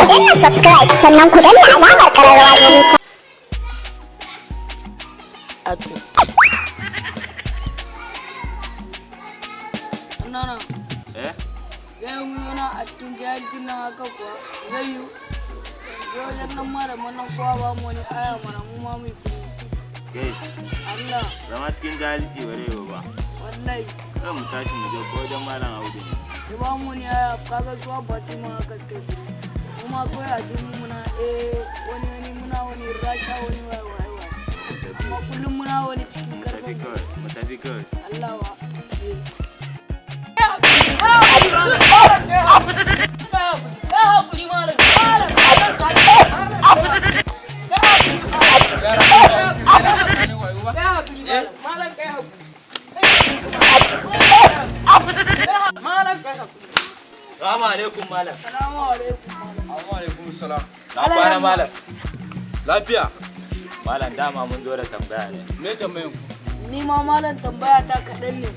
Ku danna subscribe sannan ku danna alamar kararrawa domin Ato. Nana, Eh? zai yi yana a cikin jahilcin nan haka kuwa zai yi. Zai wajen nan mara mana kowa ba mu wani aya mana mu ma mu yi kuɗi. Kai, Allah, zama cikin jahilci ba zai yiwu ba. wallahi, Kar mu tashi mu je ko wajen Malam Audu ne. ya ba mu wani aya kaga suwa ba ce ma haka suka yi. Mu ma kawai a cikin mu muna wani wani muna wani rasha wani waye waye waye. Amma kullum muna wani cikin Mu tafi karfin kawai, mu tafi kawai. Allah wa. Eh. Salamu alaikum malam. Salamu alaikum. Amma alaikum salam. Na kwana malam. Lafiya. Malam, dama mun zo da tambaya ne. Me tambayan ku? Ni ma malam, tambaya ta kaɗan ne.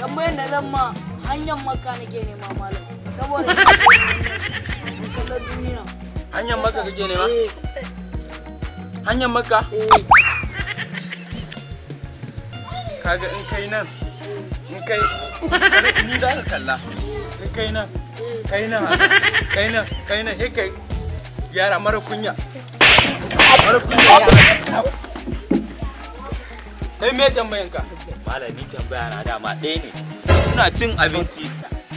Tambayar da zan ma, hanyar Makka nake nema malam. Saboda ina kallon duniya. Hanyar Makka kake nema? Eh. Hanyar Makka? Eh. Kaga in kai nan, in kai ni za ka kalla. In kai nan, kai nan haka, kai nan, kai nan, sai kai gyara mara kunya. Mara kunya. Kai, me tambayan ka? Malam, ni tambaya na dama ɗaya ne. Suna cin abinci,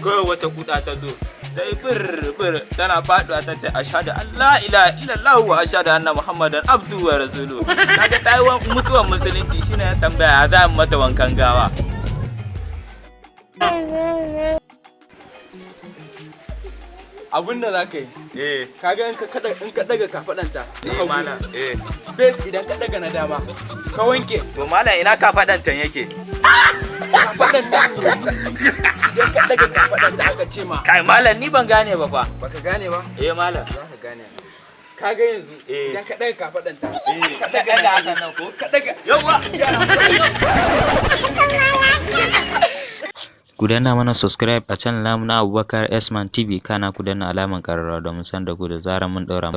kawai wata kuɗa ta zo. Ta yi fir fir tana faɗuwa ta ce, "Ashhadu an la ilaha illallah wa ashhadu anna Muhammadan abdu wa rasuluhu." Kaga ta yi mutuwan musulunci, shine ya tambaya ya za a mata wankan gawa. Abin da za ka yi. Eh. Kaga in ka daga kafaɗanta. Eh malam. Eh. Bes idan ka daga na dama. Ka wanke. To malam, ina ka faɗan can yake? Kafaɗanta. Idan ka daga kafaɗanta aka ce ma. Kai malam, ni ban gane ba fa. Baka gane ba? Eh malam. Za ka gane. Ka ga yanzu Eh. idan ka daga kafaɗanta. Eh. Ka daga Daga hakan nan ko? Ka daga. Yawwa. Ku danna mana subscribe a channel namu na Abubakar Esman TV, kana ku danna alamar ƙararrawa domin sanar da ku da zarar mun ɗaura.